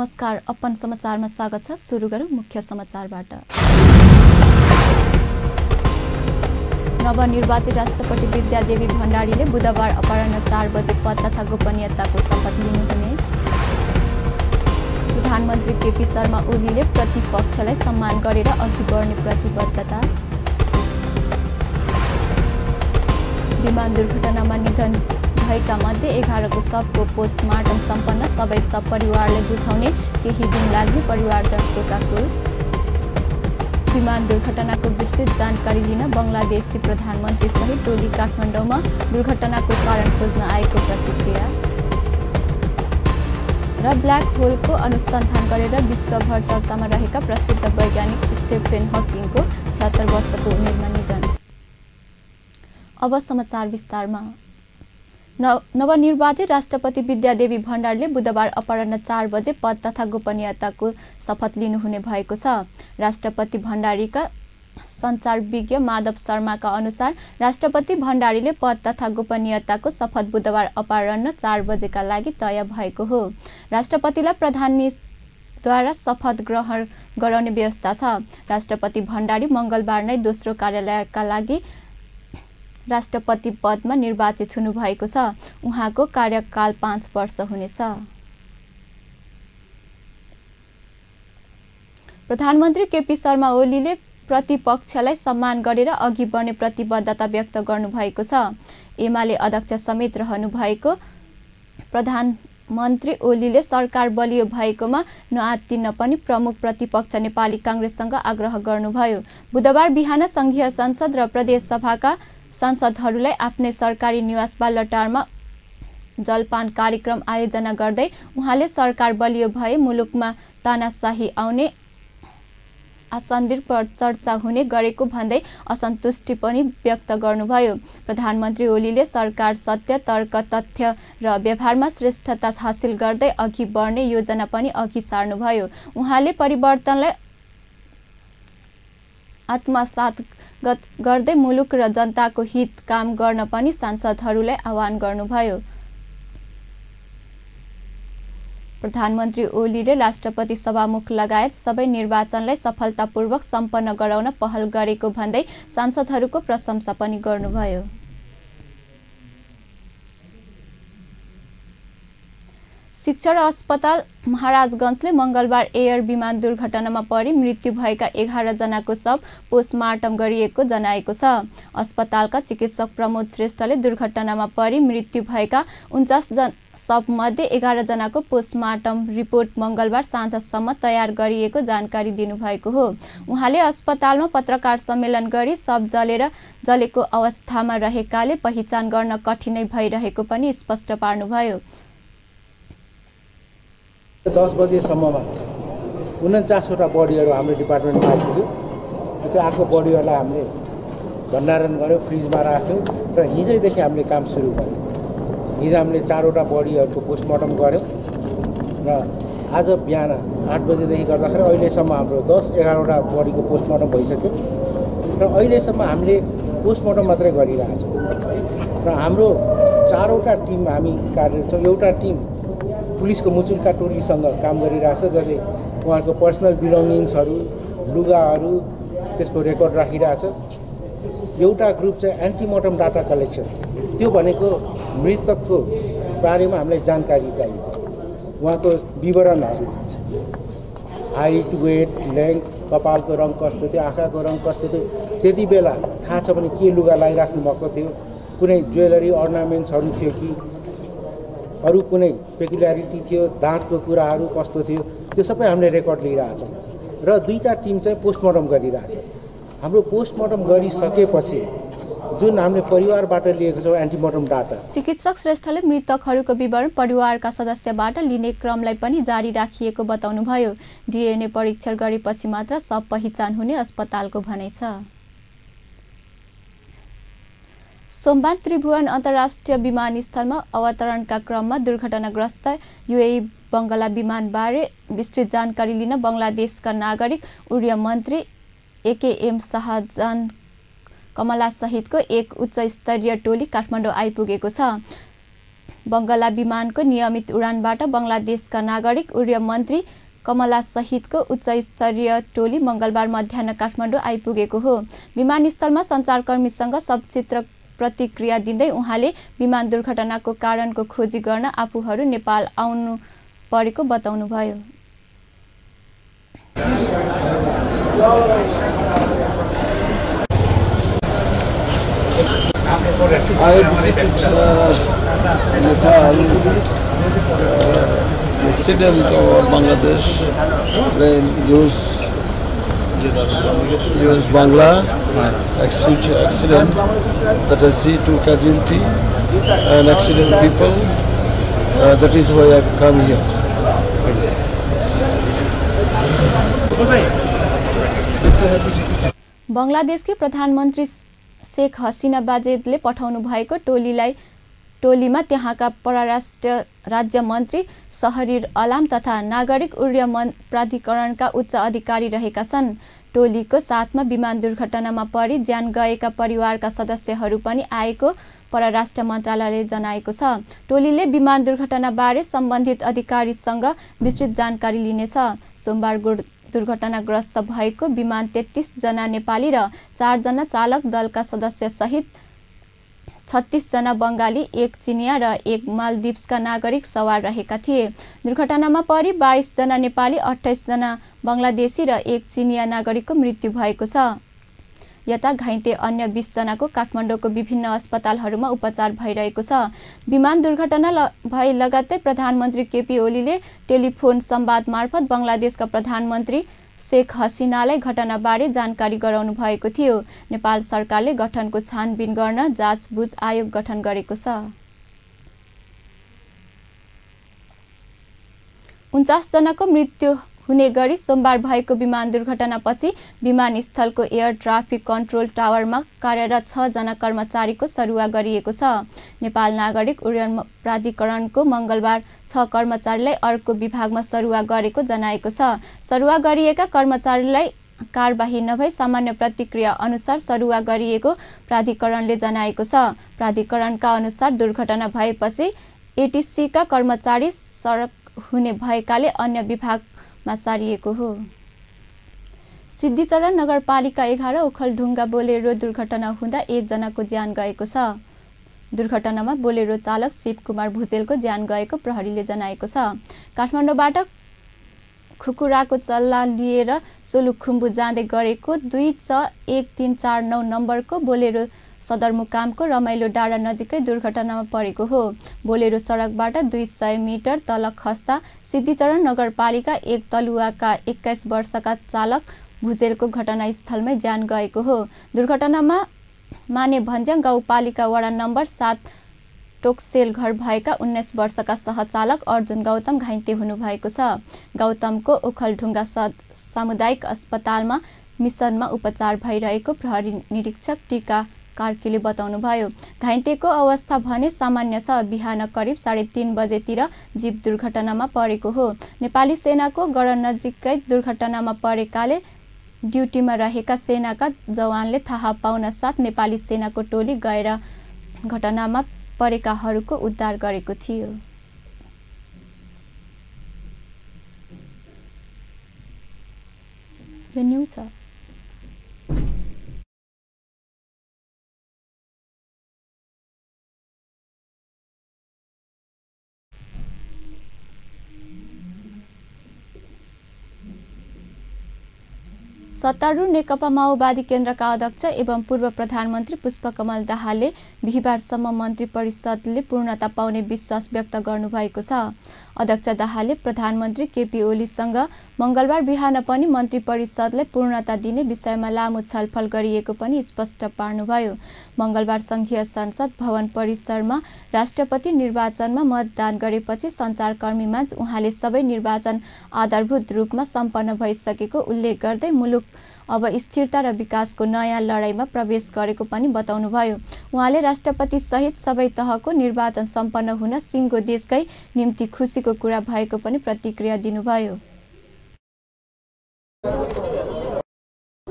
नमस्कार, अपन समाचारमा स्वागत छ। सुरु गरौँ मुख्य समाचारबाट। नवनिर्वाचित राष्ट्रपति विद्यादेवी भण्डारीले बुधबार अपराह्न 4 बजे पद तथा गोपनीयताको शपथ लिनुहुने। प्रधानमन्त्री केपी शर्मा ओलीले प्रतिपक्षलाई सम्मान गरेर अघि बढ्ने प्रतिबद्धता। विमान दुर्घटनामा निधन भएका मध्ये 11 को शवको पोस्टमार्टम सम्पन्न, सबै शव परिवारलाई बुझाउने केही दिन लाग्ने परिवारजन शोकाकुल। विमान दुर्घटनाको विस्तृत जानकारी लिन बंगलादेशी प्रधानमन्त्री सहित टोली काठमाडौँमा दुर्घटनाको कारण खोज्न आएको प्रतिक्रिया। र ब्ल्याक होलको अनुसन्धान गरेर विश्वभर चर्चामा रहेका प्रसिद्ध वैज्ञानिक स्टीफन हकिङको 76 वर्षको उमेरमा निधन। अब समाचार विस्तारमा। नवनिर्वाचित राष्ट्रपति विद्यादेवी भण्डारीले बुधबार अपराह्न 4 बजे पद तथा गोपनीयताको शपथ लिनुहुने भएको छ। राष्ट्रपति भण्डारीका सञ्चारविज्ञ माधव शर्माका अनुसार राष्ट्रपति भण्डारीले पद तथा गोपनीयताको शपथ बुधबार अपराह्न 4 बजेका लागि तय भएको हो। राष्ट्रपतिलाई प्रधानद्वारा शपथ ग्रहण गराउने व्यवस्था छ। राष्ट्रपति भण्डारी मंगलबार नै दोस्रो कार्यालयका लागि राष्ट्रपति पदमा निर्वाचित हुनुभएको छ। उहाँको कार्यकाल 5 वर्ष हुनेछ। प्रधानमन्त्री केपी शर्मा ओलीले प्रतिपक्षलाई सम्मान गरेर अघि बढ्ने प्रतिबद्धता व्यक्त गर्नुभएको छ। एमाले अध्यक्ष समेत रहनुभएको प्रधानमन्त्री ओलीले सरकार बलियो भएकोमा नआत्तिन पनि प्रमुख प्रतिपक्ष नेपाली कांग्रेससँग आग्रह गर्नुभयो। बुधबार बिहान संघीय संसद र प्रदेश सभाका सांसदहरूलाई आफ्नै सरकारी निवास बालटारमा जलपान कार्यक्रम आयोजना गर्दै उहाँले सरकार बलियो भए मुलुकमा तानाशाही आउने आसन्दिर पर चर्चा हुने गरेको भन्दै असन्तुष्टि पनि व्यक्त गर्नुभयो। प्रधानमन्त्री ओलीले सरकार सत्य, तर्क, तथ्य र व्यवहारमा श्रेष्ठता हासिल गर्दै अघि बढ्ने योजना पनि अघि सार्नुभयो। उहाँले परिवर्तनलाई आत्मसात गर्दै मुलुक र जनताको हित काम गर्न पनि सांसदहरूलाई आह्वान गर्नुभयो। प्रधानमन्त्री ओलीले राष्ट्रपति सभामुख लगायत सबै निर्वाचनलाई सफलतापूर्वक सम्पन्न गराउन पहल गरेको भन्दै सांसदहरूको प्रशंसा पनि गर्नुभयो। शिक्षा र अस्पताल महाराजगञ्जले मंगलबार एयर विमान दुर्घटनामा परी मृत्यु भएका 11 जनाको शव पोस्टमार्टम गरिएको जनाएको छ। अस्पतालका चिकित्सक प्रमोद श्रेष्ठले दुर्घटनामा परी मृत्यु भएका 49 शवमध्ये 11 जनाको पोस्टमार्टम रिपोर्ट मंगलबार साँझसम्म तयार गरिएको जानकारी दिनुभएको हो। उहाँले अस्पतालमा पत्रकार सम्मेलन गरी शव जलेको अवस्थामा रहेकाले पहिचान गर्न कठिनै भइरहेको पनि स्पष्ट पार्नुभयो। 10 बजेसम्ममा 49वटा बडीहरू हाम्रो डिपार्टमेन्टमा आइपुग्यो। त्यो आएको बडीहरूलाई हामीले भण्डारण गऱ्यौँ, फ्रिजमा राख्यौँ र हिजैदेखि हामीले काम सुरु गऱ्यौँ। हिजो हामीले 4वटा बडीहरूको पोस्टमर्टम गऱ्यौँ र आज बिहान 8 बजेदेखि गर्दाखेरि अहिलेसम्म हाम्रो 10-11वटा बडीको पोस्टमर्टम भइसक्यो र अहिलेसम्म हामीले पोस्टमर्टम मात्रै गरिरहेको छौँ। र हाम्रो 4वटा टिम हामी कार्यरत छौँ। एउटा टिम पुलिसको मुचुल्का टोलीसँग काम गरिरहेको छ, जसले उहाँहरूको पर्सनल बिलोङ्गिङ्सहरू, लुगाहरू त्यसको रेकर्ड राखिरहेछ। एउटा ग्रुप चाहिँ एन्टिमोर्टम डाटा कलेक्सन, त्यो भनेको मृतकको बारेमा हामीलाई जानकारी चाहिन्छ, उहाँको विवरणहरू, हाइट, वेट, लेङ्थ, कपालको रङ कस्तो थियो, आँखाको रङ कस्तो थियो, त्यति बेला थाहा छ भने के लुगा लगाइराख्नु भएको थियो, कुनै ज्वेलरी अर्नामेन्ट्सहरू थियो कि अरू कुनै पेकुल्यारिटी थियो, दाँतको कुराहरू कस्तो थियो, त्यो सबै हामीले रेकर्ड लिइरहेछौँ। र 2टा टिम चाहिँ पोस्टमर्टम गरिरहेछ। हाम्रो पोस्टमर्टम गरिसकेपछि जुन हामीले परिवारबाट लिएको छौँ एन्टिमोर्टम डाटा। चिकित्सक श्रेष्ठले मृतकहरूको विवरण परिवारका सदस्यबाट लिने क्रमलाई पनि जारी राखिएको बताउनुभयो। डिएनए परीक्षण गरेपछि मात्र शव पहिचान हुने अस्पतालको भनाइ छ। सोमबार त्रिभुवन अन्तर्राष्ट्रिय विमानस्थलमा अवतरणका क्रममा दुर्घटनाग्रस्त युएई बंगला विमानबारे विस्तृत जानकारी लिन बंगलादेशका नागरिक उड्डयन मन्त्री एकेएम शाहजहान कमला सहितको एक उच्च स्तरीय टोली काठमाडौँ आइपुगेको छ। बंगला विमानको नियमित उडानबाट बंगलादेशका नागरिक उड्डयन मन्त्री कमला सहितको उच्चस्तरीय टोली मंगलबार मध्याह्न काठमाडौँ आइपुगेको हो। विमानस्थलमा सञ्चारकर्मीसँग सचित्र प्रतिक्रिया दिँदै उहाँले विमान दुर्घटनाको कारणको खोजी गर्न आफूहरू नेपाल आउनु परेको बताउनुभयो। I visited Nepal, accident of Bangladesh plane US Bangla accident that has 2 casualty and accident people. That is why I come here. बंगलादेशकी प्रधानमन्त्री शेख हसिना बाजेदले पठाउनु भएको टोलीमा त्यहाँका परराष्ट्र राज्य मन्त्री शहरीर अलाम तथा नागरिक उड्डयन प्राधिकरणका उच्च अधिकारी रहेका छन्। टोलीको साथमा विमान दुर्घटनामा परी ज्यान गएका परिवारका सदस्यहरू पनि आएको परराष्ट्र मन्त्रालयले जनाएको छ। टोलीले विमान दुर्घटनाबारे सम्बन्धित अधिकारीसँग विस्तृत जानकारी लिनेछ। सोमबार दुर्घटनाग्रस्त भएको विमान 33 जना नेपाली र 4 जना चालक दलका सदस्य सहित 36 जना बंगाली, 1 चिनिया र 1 मालदिप्सका नागरिक सवार रहेका थिए। दुर्घटनामा परी 22 जना नेपाली, 28 जना बंगलादेशी र 1 चिनिया नागरिकको मृत्यु भएको छ। यता घाइते अन्य 20 जनाको काठमाडौँको विभिन्न अस्पतालहरूमा उपचार भइरहेको छ। विमान दुर्घटना भए लगत्तै प्रधानमन्त्री केपी ओलीले टेलिफोन संवाद मार्फत बंगलादेशका प्रधानमन्त्री शेख हसिनालाई घटनाबारे जानकारी गराउनु भएको थियो। नेपाल सरकारले गठनको छानबिन गर्न जाँचबुझ आयोग गठन गरेको छ। 49 जनाको मृत्यु हुने गरी सोमबार भएको विमान दुर्घटनापछि विमानस्थलको एयर ट्राफिक कन्ट्रोल टावरमा कार्यरत 6 जना कर्मचारीको सरुवा गरिएको छ। नेपाल नागरिक उड्डयन प्राधिकरणको मंगलबार 6 कर्मचारीलाई अर्को विभागमा सरुवा गरेको जनाएको छ। सरुवा गरिएका कर्मचारीलाई कारबाही नभई सामान्य प्रतिक्रिया अनुसार सरुवा गरिएको प्राधिकरणले जनाएको छ। प्राधिकरणका अनुसार दुर्घटना भएपछि एटीसीका कर्मचारी सडक हुने भएकाले अन्य विभाग सारिएको हो। सिद्धिचरण नगरपालिका 11 ओखलढुङ्गा बोलेरो दुर्घटना हुँदा 1 जनाको ज्यान गएको छ। दुर्घटनामा बोलेरो चालक शिवकुमार भुजेलको ज्यान गएको प्रहरीले जनाएको छ। काठमाडौँबाट खुकुराको चल्ला लिएर सोलुखुम्बु जाँदै गरेको 2 च 1349 नम्बरको बोलेरो सदरमुकामको रमाइलो डाँडा नजिकै दुर्घटनामा परेको हो। बोलेरो सडकबाट 200 मिटर तल खस्दा सिद्धिचरण नगरपालिका 1 तलुवाका 21 वर्षका चालक भुजेलको घटनास्थलमै ज्यान गएको हो। दुर्घटनामा मानेभन्ज्याङ गाउँपालिका वडा नम्बर 7 टोक्सेल घर भएका 19 वर्षका सहचालक अर्जुन गौतम घाइते हुनुभएको छ। गौतमको ओखलढुङ्गा सामुदायिक अस्पतालमा मिसनमा उपचार भइरहेको प्रहरी निरीक्षक टीका कार्कीले बताउनुभयो। घाइतेको अवस्था भने सामान्य छ। बिहान करिब 3:30 बजेतिर जीप दुर्घटनामा परेको हो। नेपाली सेनाको गढ नजिकै दुर्घटनामा परेकाले ड्युटीमा रहेका सेनाका जवानले थाहा पाउन साथ नेपाली सेनाको टोली गएर घटनामा परेकाहरूको उद्धार गरेको थियो। यो न्यू छ। सत्तारूढ नेकपा माओवादी केन्द्रका अध्यक्ष एवं पूर्व प्रधानमन्त्री पुष्पकमल दाहालले बिहिबारसम्म मन्त्री परिषदले पूर्णता पाउने विश्वास व्यक्त गर्नुभएको छ। अध्यक्ष दाहालले प्रधानमन्त्री केपी ओलीसँग मंगलबार बिहान पनि मन्त्री परिषदलाई पूर्णता दिने विषयमा लामो छलफल गरिएको पनि स्पष्ट पार्नुभयो। मंगलबार संघीय संसद भवन परिसरमा राष्ट्रपति निर्वाचनमा मतदान गरेपछि सञ्चारकर्मीमाझ उहाँले सबै निर्वाचन आधारभूत रूपमा सम्पन्न भइसकेको उल्लेख गर्दै मुलुक अब स्थिरता र विकासको नयाँ लडाईँमा प्रवेश गरेको पनि बताउनुभयो। उहाँले राष्ट्रपति सहित सबै तहको निर्वाचन सम्पन्न हुन सिङ्गो देशकै निम्ति खुसीको कुरा भएको पनि प्रतिक्रिया दिनुभयो।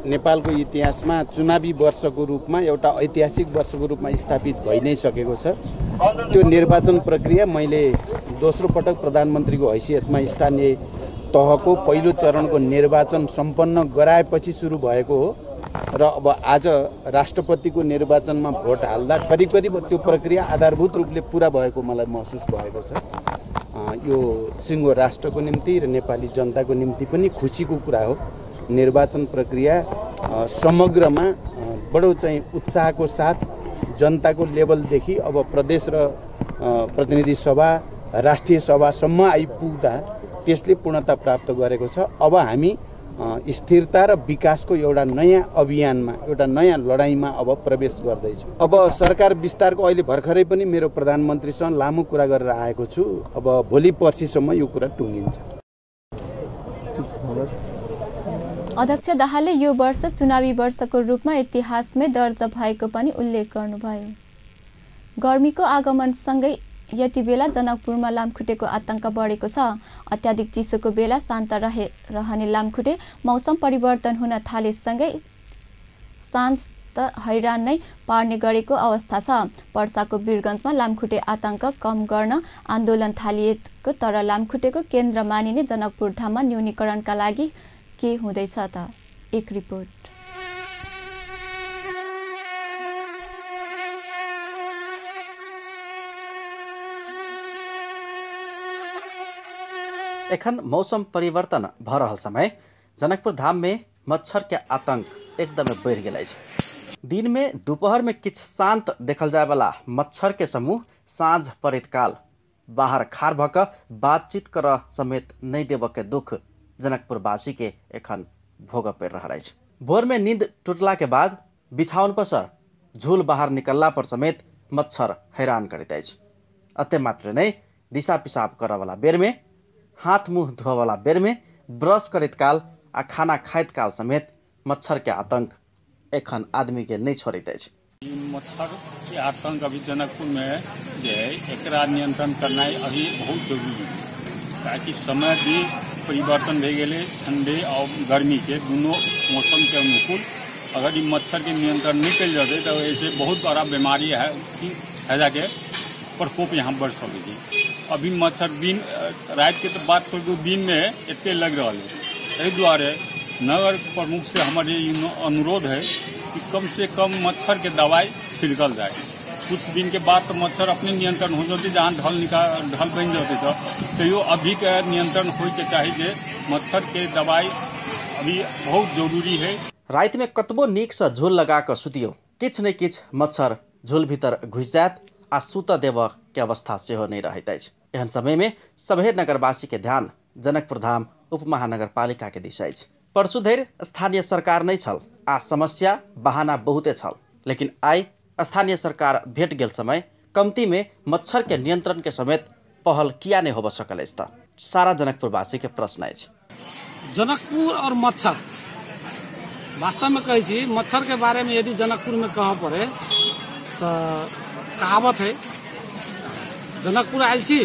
नेपालको इतिहासमा चुनावी वर्षको रूपमा एउटा ऐतिहासिक वर्षको रूपमा स्थापित भइ नै सकेको छ। त्यो निर्वाचन प्रक्रिया मैले दोस्रो पटक प्रधानमन्त्रीको हैसियतमा स्थानीय तहको पहिलो चरणको निर्वाचन सम्पन्न गराएपछि सुरु भएको हो र अब आज राष्ट्रपतिको निर्वाचनमा भोट हाल्दा करिब करिब त्यो प्रक्रिया आधारभूत रूपले पुरा भएको मलाई महसुस भएको छ। यो सिङ्गो राष्ट्रको निम्ति र नेपाली जनताको निम्ति पनि खुसीको कुरा हो। निर्वाचन प्रक्रिया समग्रमा बडो चाहिँ उत्साहको साथ जनताको लेभलदेखि अब प्रदेश र प्रतिनिधि सभा, राष्ट्रिय सभासम्म आइपुग्दा त्यसले पूर्णता प्राप्त गरेको छ। अब हामी स्थिरता र विकासको एउटा नयाँ अभियानमा, एउटा नयाँ लडाइँमा अब प्रवेश गर्दैछौँ। अब सरकार विस्तारको अहिले भर्खरै पनि मेरो प्रधानमन्त्रीसँग लामो कुरा गरेर आएको छु। अब भोलि पर्सिसम्म यो कुरा टुङ्गिन्छ। अध्यक्ष दाहालले यो वर्ष चुनावी वर्षको रूपमा इतिहासमै दर्जा भएको पनि उल्लेख गर्नुभयो। गर्मीको आगमनसँगै यति बेला जनकपुरमा लामखुट्टेको आतंक बढेको छ। अत्याधिक चिसोको बेला शान्त रहने लामखुट्टे मौसम परिवर्तन हुन थालेसँगै साँझ त हैरान नै पार्ने गरेको अवस्था छ। पर्साको वीरगञ्जमा लामखुट्टे आतंक कम गर्न आन्दोलन थालिएको तर लामखुट्टेको केन्द्र मानिने जनकपुर धाममा न्यूनीकरणका लागि के हुँदैछ त? एक रिपोर्ट। एखन मौसम परिवर्तन भ रहल समय जनकपुर धाम में मच्छर के आतंक एकदमै बढ़ि गेल अछि। दिन में दोपहर में किछु शांत देखल जाय वाला मच्छर के समूह साँझ पड़ैत काल बाहर खाड़ भ क बातचीत कर समेत नहि देबऽ के दुख जनकपुरवासी के एखन भोगऽ पड़ि रहल अछि। भोर में नींद टूटला के बाद बिछाओन पर सर झूल बाहर निकलला पर समेत मच्छर हैरान करैत अछि। एते मात्र नहि, दिशा पिसाब करऽ वाला बेर में, हाथ मुँह धोवला बेर में, ब्रश करैत काल आ खाना खाइत काल समेत मच्छर के आतंक एखन आदमी के नहीं छोड़ैत अछि। मच्छर के आतंक अभी जनकपुर में जे है एकरा नियंत्रण करनाइ अभी बहुत जरूरी है, ताकि समय भी परिवर्तन भए गेलै, ठंडे और गर्मी के दोनों मौसम के अनुकूल अगर ई मच्छर के नियंत्रण नहीं कल जाते तो ऐसे बहुत बड़ा बीमारी है कि हैजा के प्रकोप यहाँ बढ़ सकै छै। अभी मच्छर दिन रात के तो बात छोड़ दू, दिन में एते लग रहा है। एहि दुआरे नगर प्रमुख से हमारे अनुरोध है कि कम से कम मच्छर के दवाई छिड़कल जाए। कुछ दिन के बाद तो मच्छर अपने नियंत्रण हो जाते, जहाँ ढल बन जाते तो तैयो अभी के नियंत्रण हो के चाहिए। मच्छर के दवाई अभी बहुत जरूरी है। राति में कतबो नीक से झूल लगा कऽ सुतियो, किछु ने किछु मच्छर झूल भीतर घुसि जायत आ सुतऽ देबऽ के अवस्था सेहो नहि रहैत अछि। एहन समय में सभे नगरवासी के ध्यान जनकपुर धाम उप महानगरपालिका के दिश अछि। परसू धरि स्थानीय सरकार नहि छल आ समस्या बहाना बहुते छल, लेकिन आइ स्थानीय सरकार भेट गेल समय कमती में मच्छर के नियंत्रण के समेत पहल किया नहीं होबऽ सकल अछि त सारा जनकपुरवासी के प्रश्न अछि। जनकपुर और मच्छर, वास्तव में कहै छी मच्छर के बारे में यदि जनकपुर में कहऽ पड़े तऽ कहावत है, जनकपुर आयल छी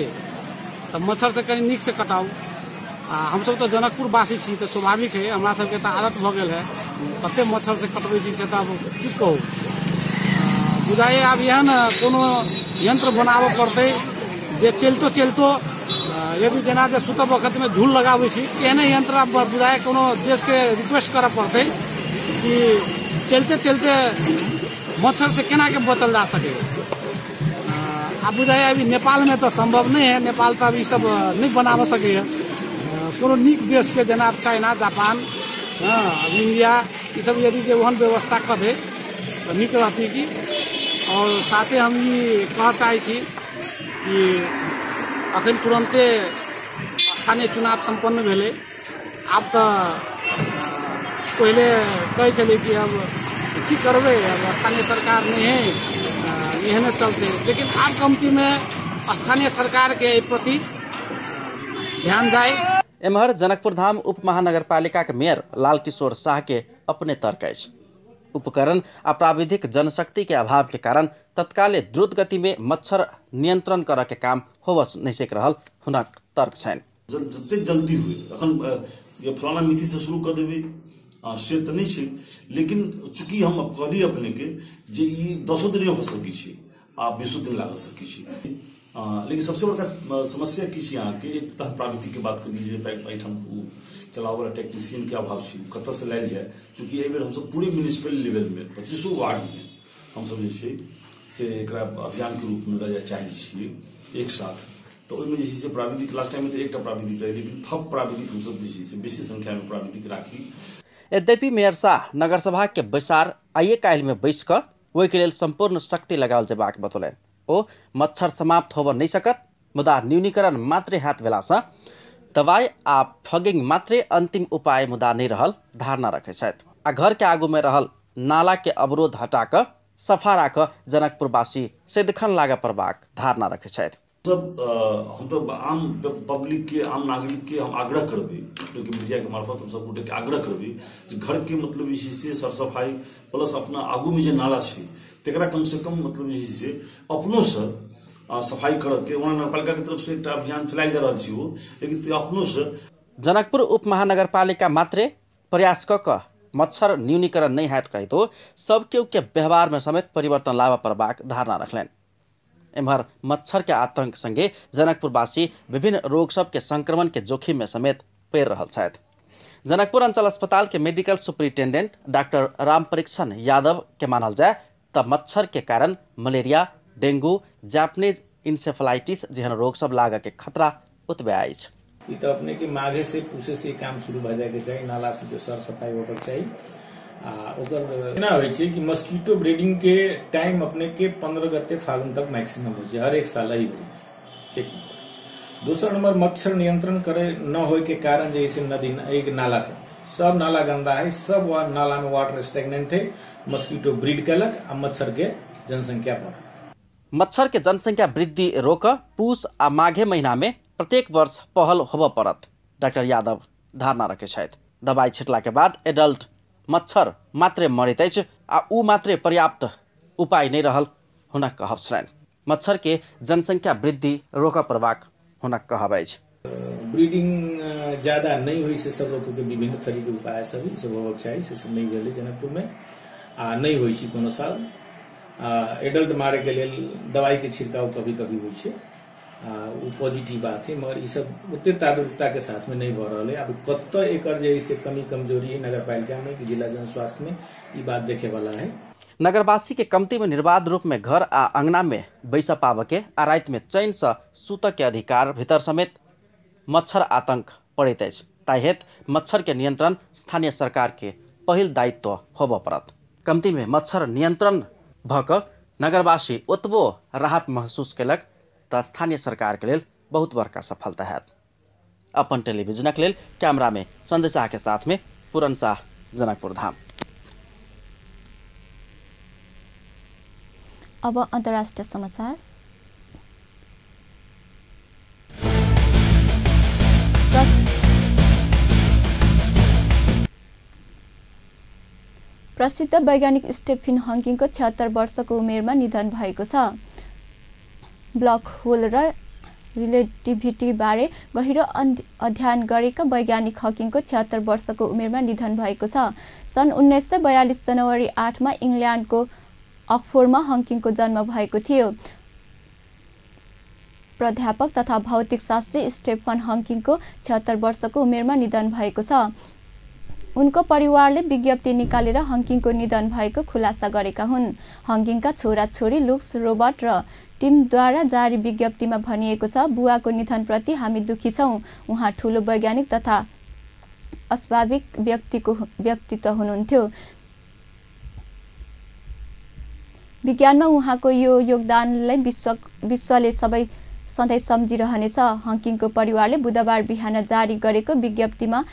तऽ मच्छर से कनि नीक से कटाउ। आ हमसब तऽ जनकपुरवासी छी तऽ स्वाभाविक है हमरा सबके तऽ आदत भऽ गेल है, कते मच्छर से कटबै छी से तऽ आब की कहू। बुझाइए आब एहन कोनो यंत्र बनाबऽ पड़तै जे चलितो चलितो यदि जेना जे सुतब वक्त में झूल लगाबै छी एहने यंत्र आब बुझाइए कोनो देशके रिक्वेस्ट करऽ पड़तै कि चलते चलते मच्छर से केना के बचल जा सके। आब बुझाइए अभी नेपाल में तो संभव नहीं है, नेपाल तो अभी सब नहीं बनाबऽ सकैए। कोनो नीक देश के जेना चाइना, जापान, इंडिया ई सब यदि जे ओहन व्यवस्था कऽ दे तऽ नीक रहती की। और साथे हम ई कहऽ चाहै छी कि अखन तुरन्ते स्थानीय चुनाव सम्पन्न भेलै। आब तऽ पहिले कहै छलै कि अब की करबै, अब स्थानीय सरकार नहि है, एहने चलते, लेकिन आब कमतीमे स्थानीय सरकार के एहि प्रति ध्यान जाए। एम्हर जनकपुर धाम उप महानगरपालिका के मेयर लाल किशोर शाह के अपने तर्क अछि। उपकरण आ प्राविधिक जनशक्ति के अभाव के कारण तत्काले द्रुत गति में मच्छर नियंत्रण करऽ के काम होबऽ नहीं सक रहल हुनक तर्क छनि। जतेक जल्दी हुए अखन फलाना मिति से शुरू कऽ देबै, से तऽ नहि छै, लेकिन चूँकि हम कहली अपनेके जे ई 10 दिन हो सकै छै आ 20 दिन लाग सकै छै। लेकिन सबसे बड़का समस्या की छै अहाँके, एक तऽ प्राविधिक के बात करी जे एहिठाम चलाबऽवला टेक्नीशियन के अभाव छै, कतऽसँ लायल जाय। चूँकि एहि बेर हमसब पूरे म्यूनिसिपल लेवलमे 25 वार्डमे हमसब जे छै से एकरा अभियानके रूपमे लऽ जाय चाहै छियै एक साथ। तऽ ओहिमे जे छै से प्राविधिक लास्ट टाइममे तऽ एकटा प्राविधिक रहै, लेकिन थप प्राविधिक हमसब जे छै से बेसी संख्यामे प्राविधिक राखी। यद्यपि मेयर शाह नगरसभा के बैसार आइए काल्हिमे बैस कऽ ओहिके लेल सम्पूर्ण शक्ति लगाओल जेबाक बतौलनि। ओ मच्छर समाप्त होबऽ नहि सकत, मुदा न्यूनीकरण मात्रे हाथ भेलासँ दवाई आ फगिंग मात्रे अंतिम उपाय मुदा नहि रहल धारणा रखै छथि आ घर के आगू में रहल नाला के अवरोध हटा कऽ सफा राख जनकपुरवासी सदिखन लागऽ पड़बाक धारणा रखै छथि। सब हम तो आम पब्लिक के, आम नागरिक के हम आग्रह करबै, क्योंकि मीडिया के मार्फत हम सब गोटे के आग्रह करबै जे घर के मतलब जे छै से सर सफाई प्लस अपना आगू में जे नाला छै तकरा कम से कम मतलब जे छै से अपनो से सफाई करऽ के। ओना नगरपालिका के तरफ से एकटा अभियान चलायल जा रहल छै ओ, लेकिन अपनो से जनकपुर उप महानगरपालिका मात्रे प्रयास कऽ कऽ मच्छर न्यूनीकरण नहि हैत कहितो सब केओ के व्यवहार में समेत परिवर्तन लाबऽ पड़बाक धारणा रखलनि। एम्हर मच्छर के आतंक संगे जनकपुरवासी विभिन्न रोग सब के संक्रमण के जोखिम में समेत पड़ि रहल छथि। जनकपुर अंचल अस्पताल के medical superintendent doctor Ram Parikshan Yadav के मानल जाय तब मच्छर के कारण मलेरिया, डेंगू, जापानीज इंसेफलाइटिस जेहन रोग सब लागऽ के खतरा ओतबे अछि। ई तऽ अपने के माघे से पूसे से काम शुरू भऽ जायके चाही, नाला से जो सर सफाई होबक चाही। आ ओकर एना होइ छै कि मस्कीटो ब्रीडिंग के टाइम अपने के 15 गते फागुन तक मैक्सिमम होइ छै हर एक साल एहि बेर। एक नंबर। दोसर नंबर मच्छर नियंत्रण करे न होय के कारण जैसे नदी एक नाला से सब नाला गंदा है, सब नाला में वाटर स्टेगनेंट है, मस्कीटो ब्रीड केलक आ मच्छर के जनसंख्या बढ़ल। मच्छर के जनसंख्या वृद्धि रोक पूस आ माघे महीना में प्रत्येक वर्ष पहल होबऽ पड़त, डॉक्टर यादव धारणा रखै छथि। दवाई छिटला के बाद एडल्ट मच्छर मात्रे मरैत अछि आ ऊ मात्रे पर्याप्त उपाय नहि रहल हुनक कहब छलनि। मच्छर के जनसंख्या वृद्धि रोकऽ पड़बाक हुनक कहब अछि। ब्रीडिंग ज्यादा नहीं हुई से सब लोग के विभिन्न तरीके उपाय सब सब होबक चाही, से सब नहीं भेलै जनकपुर में आ नहीं होइ छै कोनो साल। एडल्ट मारे के लेल दवाई के छिड़काव कभी कभी होइ छै, ओ पॉजिटिव बात है, मगर ई सब ओते जागरूकता के साथ में नहीं भऽ रहल है। अब कतऽ एकर जे से कमी कमजोरी है नगरपालिका में कि जिला जन स्वास्थ्य में, ई बात देखे वाला है। नगरवासी के कमती में निर्बाध रूप में घर आ अंगना में बैस पाबऽ के आ राति में चैन से सुतऽ के अधिकार भीतर समेत मच्छर आतंक पड़ैत अछि। ताहि हेतु मच्छर के नियंत्रण स्थानीय सरकार के पहिल दायित्व होबऽ पड़त। कमती में मच्छर नियंत्रण भऽ कऽ नगरवासी ओतबो राहत महसूस केलक तऽ स्थानीय सरकार के लेल बहुत बड़का सफलता हैत। अपन टेलीविजनक लेल कैमरा में संजय शाह के साथ में पूरन शाह, जनकपुर धाम। अब अंतर्राष्ट्रीय समाचार। प्रसिद्ध वैज्ञानिक स्टेफिन हकिङको 76 वर्षको उमेरमा निधन भएको छ। ब्ल्याक होल र रिलेटिभिटी बारे गहिरो अध्ययन गरेका वैज्ञानिक हकिङको 76 वर्षको उमेरमा निधन भएको छ। सन् 1942 जनवरी 8 मा इङ्ल्यान्डको अक्सफोर्डमा हकिङको जन्म भएको थियो। प्राध्यापक तथा भौतिक शास्त्री स्टेफन हकिङको 76 वर्षको उमेरमा निधन भएको छ। उनको परिवारले विज्ञप्ति निकालेर हकिङको निधन भएको खुलासा गरेका हुन्। हकिङका छोराछोरी लुक्स, रोबर्ट र टिमद्वारा जारी विज्ञप्तिमा भनिएको छ, बुवाको निधनप्रति हामी दुखी छौँ। उहाँ ठूलो वैज्ञानिक तथा अस्वाभाविक व्यक्तित्व हुनुहुन्थ्यो। विज्ञानमा उहाँको यो योगदानलाई विश्वले सबै सधैँ सम्झिरहनेछ। हकिङको परिवारले बुधबार बिहान जारी गरेको विज्ञप्तिमा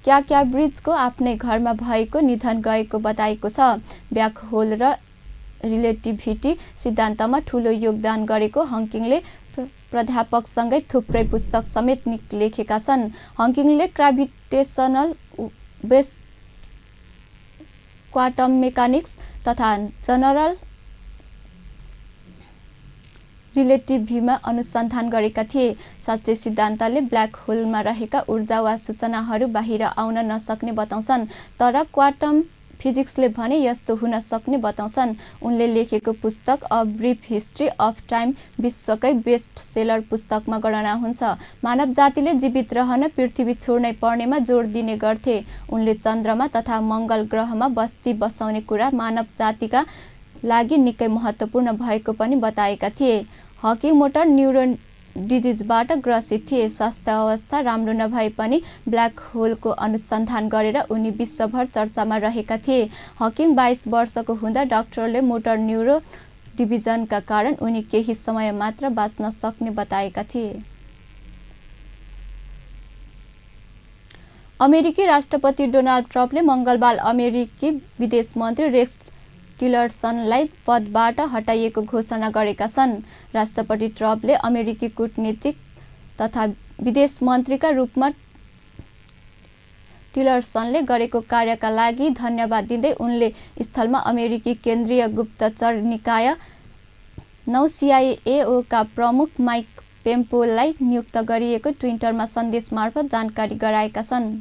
क्याम्ब्रिजको आफ्नै घरमा भएको निधन गएको बताएको छ। ब्ल्याक होल र रिलेटिभिटी सिद्धान्तमा ठूलो योगदान गरेको हकिङले प्राध्यापकसँगै थुप्रै पुस्तक समेत लेखेका छन्। हकिङले ग्राभिटेसनल वेव्स, क्वान्टम मेकानिक्स तथा जनरल रिलेटिभिटीमा अनुसन्धान गरेका थिए। शास्त्रीय सिद्धान्तले ब्ल्याक होलमा रहेका ऊर्जा वा सूचनाहरू बाहिर आउन नसक्ने बताउँछन्, तर क्वान्टम फिजिक्सले भने यस्तो हुन सक्ने बताउँछन्। उनले लेखेको पुस्तक a brief history of time विश्वकै बेस्ट सेलर पुस्तकमा गणना हुन्छ। मानव जातिले जीवित रहन पृथ्वी छोड्नै पर्नेमा जोड दिने गर्थे। उनले चन्द्रमा तथा मङ्गल ग्रहमा बस्ती बसाउने कुरा मानव जातिका लागि निकै महत्त्वपूर्ण भएको पनि बताएका थिए। हकिङ मोटर न्युरोन डिजिजबाट ग्रसित थिए। स्वास्थ्य अवस्था राम्रो नभए पनि ब्ल्याक होलको अनुसन्धान गरेर उनी विश्वभर चर्चामा रहेका थिए। हकिङ 22 वर्षको हुँदा डाक्टरले मोटर न्युरो डिभिजनका कारण उनी केही समय मात्र बाँच्न सक्ने बताएका थिए। अमेरिकी राष्ट्रपति डोनाल्ड ट्रम्पले मंगलबार अमेरिकी विदेश मन्त्री रेक्स टिलरसनलाई पदबाट हटाइएको घोषणा गरेका छन्। राष्ट्रपति ट्रम्पले अमेरिकी कूटनीतिक तथा विदेश मन्त्रीका रूपमा टिलरसनले गरेको कार्यका लागि धन्यवाद दिँदै उनले स्थलमा अमेरिकी केन्द्रीय गुप्तचर निकाय 9 CIA का प्रमुख माइक पोम्पेयोलाई नियुक्त गरिएको ट्विटरमा सन्देश मार्फत जानकारी गराएका छन्।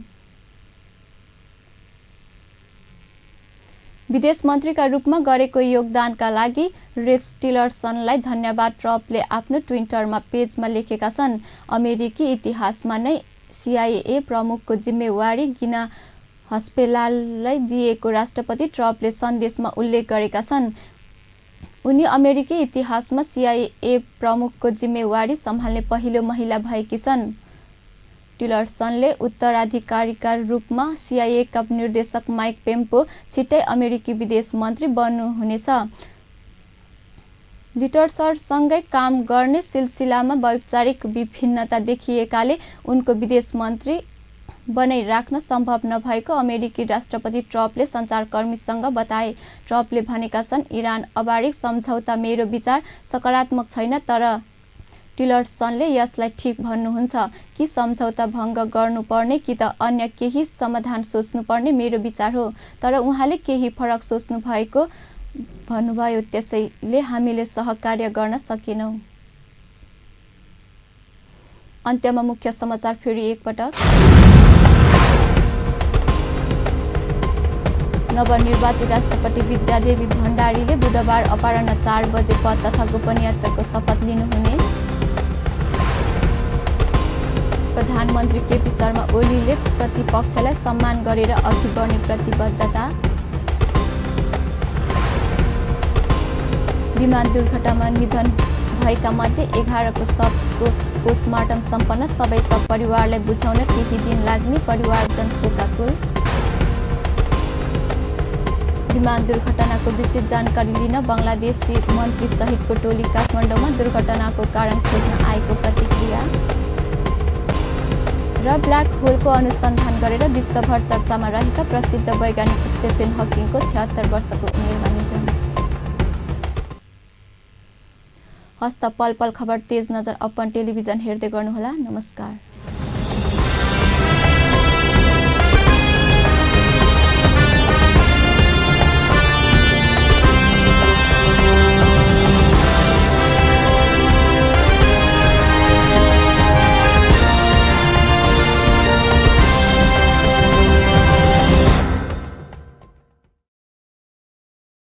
विदेश मन्त्रीका रूपमा गरेको योगदानका लागि रेक्स टिलरसनलाई धन्यवाद ट्रम्पले आफ्नो ट्विटरमा पेजमा लेखेका छन्। अमेरिकी इतिहासमा नै CIA प्रमुखको जिम्मेवारी गिना हस्पेलाललाई दिएको राष्ट्रपति ट्रम्पले सन्देशमा उल्लेख गरेका छन्। उनी अमेरिकी इतिहासमा CIA प्रमुखको जिम्मेवारी सम्हाल्ने पहिलो महिला भएकी छन्। टिलरसनले उत्तराधिकारीका रूपमा CIA का निर्देशक माइक पोम्पेयो छिट्टै अमेरिकी विदेश मन्त्री बन्नुहुनेछ। टिलरसनसँगै काम गर्ने सिलसिलामा वैचारिक विभिन्नता देखिएकाले उनको विदेश मन्त्री बनाइराख्न सम्भव नभएको अमेरिकी राष्ट्रपति ट्रम्पले सञ्चारकर्मीसँग बताए। ट्रम्पले भनेका छन्, इरान अबारिक सम्झौता मेरो विचार सकारात्मक छैन, तर टिलरसनले यसलाई ठिक भन्नुहुन्छ कि सम्झौता भङ्ग गर्नुपर्ने कि त अन्य केही समाधान सोच्नुपर्ने मेरो विचार हो, तर उहाँले केही फरक सोच्नु भएको भन्नुभयो, त्यसैले हामीले सहकार्य गर्न सकेनौँ। अन्त्यमा मुख्य समाचार फेरि एकपटक। नवनिर्वाचित राष्ट्रपति विद्यादेवी भण्डारीले बुधबार अपराह्न 4 बजे पद तथा गोपनीयताको शपथ लिनुहुने। प्रधानमन्त्री केपी शर्मा ओलीले प्रतिपक्षलाई सम्मान गरेर अघि बढ्ने प्रतिबद्धता। विमान दुर्घटनामा निधन भएका मध्ये 11 को शवको पोस्टमार्टम सम्पन्न, सबै शव परिवारलाई बुझाउन केही दिन लाग्ने परिवारजन शोकाकुल। विमान दुर्घटनाको विस्तृत जानकारी लिन बङ्गलादेशी मन्त्री सहितको टोली काठमाडौँमा दुर्घटनाको कारण खोज्न आएको प्रतिक्रिया। र ब्ल्याक होलको अनुसन्धान गरेर विश्वभर चर्चामा रहेका प्रसिद्ध वैज्ञानिक स्टेफेन हकिङको 76 वर्षको उमेरमा निधन। हस्त पल पल खबर तेज नजर अपन टेलिभिजन हेर्दै गर्नुहोला। नमस्कार।